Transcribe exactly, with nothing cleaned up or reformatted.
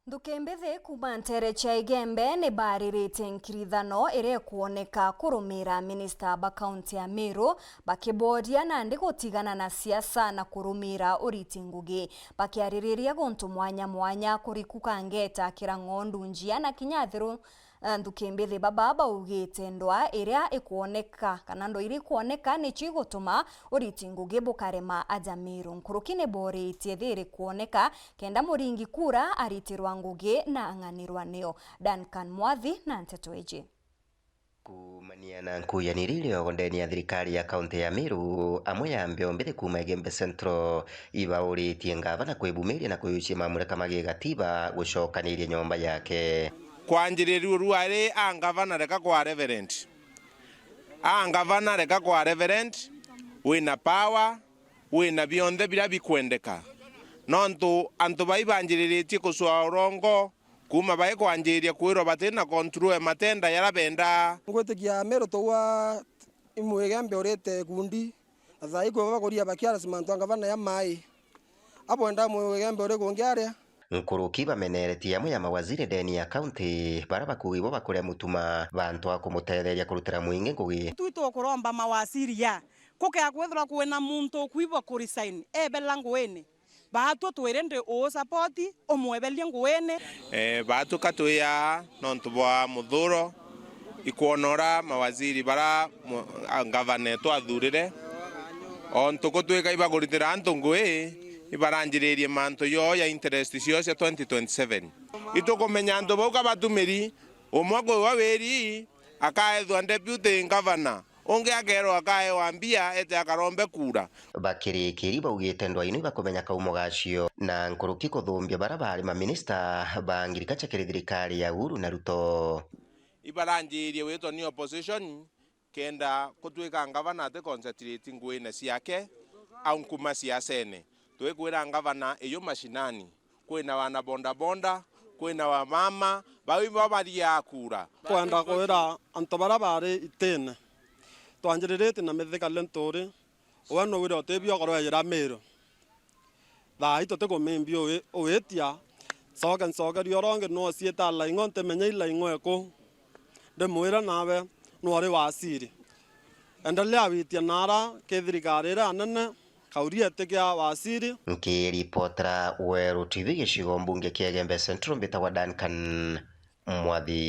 Nthuki mbithi kuuma nteere cia Igembe ni baariritie nkirithano iria ikwoneka kurumira minista ba kaunti ya Meru, bakiboria nandi gutigana na siasa na kurumira uriti ngugi. Bakiaririria guntu mwanya mwanya kuriku ka ngeta, kira ng'ondu njia na kinya athiru, eh, nthuki mbithi baba baugite ndwa iria ikwoneka kana ndwa iria ikwoneka nicio igutuma uriti ngugi bukarema aja Meru. Nkuruki ni booritie thiri kwoneka kenda muringi kura aritirwa ngugi na ang'anirwa nio. Duncan Mwathi na nteto iji. Kumania na nkuyaniri iriogo ndeni ya thirikari ya kaunti ya Meru, amwe ya mbeo mbithi kuuma Igembe Central ibauritie ngavana kwibumiria na kuyucia mamureka ma gigatiba gucokaniria nyomba yake. Kwanjiriria uru ari a ngavana reka kwa Reverend. A ngavana reka kwa Reverend, wina power, wina bionthe biria bikwendeka. Nontu antu bai banjiriritie kucwaa urongo, kuuma bai kwanjiria kwirwa batina control ya matenda jaria bendaa. Ngwitikia Meru tugwa imwigembe urite kundi, na thaa ikwi bakuria bakiarasi mantu a ngavana ya mai. Abwenda mwigembe uri kungi aria. Nkuruki bameneretie amwe ya mawaziri ndeni ya kaunti, baria bakuuga ibo bakuria mutuma bantu a kumutetheria kurutira mwingi ngugi. Twi tukuromba mawaziri ya, kukea kwithirwa kwina muntu ukwibwa ku resign, ebela nguini. Baatwe twiri ndi uu support, umwebelie nguini. Eh, baatwi ka twi aa nontu bwa muthuro, ikwona uria mawaziri baria mu-, a, ngavana etu athurire, o ntuku twika ibakuritira antu ngui, ibaranjiririe mantu yoo ya interest cio cia twenty twenty-seven. Itukumenya antu bau ka batumiri, umwe kwiwa wiri akaethwa deputy ngavana, ungi akeerwa akaewa mbia ete akarombe kura. Bakirikiri baugite ndwa ino ibakumenya kaumo gacio, na nkuruki kuthumbia baria baari maminista ba ngirikacha kiri thirikari ya Uhuru na Ruto. Ibaranjirie witwa ni opposition, kenda kutwika ngavana ati concentrate nguine ciake au nkuma siasene. Twikwira ngavana iyo mashinani, kwina wana bodaboda, kwina wamama, bau ibo bariaa kura. Kwenda kwira antu baria bari itine, twanjiriritie na mithikale nturi, uwe nowire utibio ukorwejera Miru. Thaa ii tutikumimbia uwi-, uwitia, ncoke ncokerie urongi nociita laing'o ntimenya ilaing'o iku. Ndimwire nawe nwari wasiri. Endelea witia naara ki thirikari iria nene, kauria iti kia wasiri. Nkiripotera Weru T V gicigo mbunge kia Igembe Central, mbitagwa Duncan Mwathi.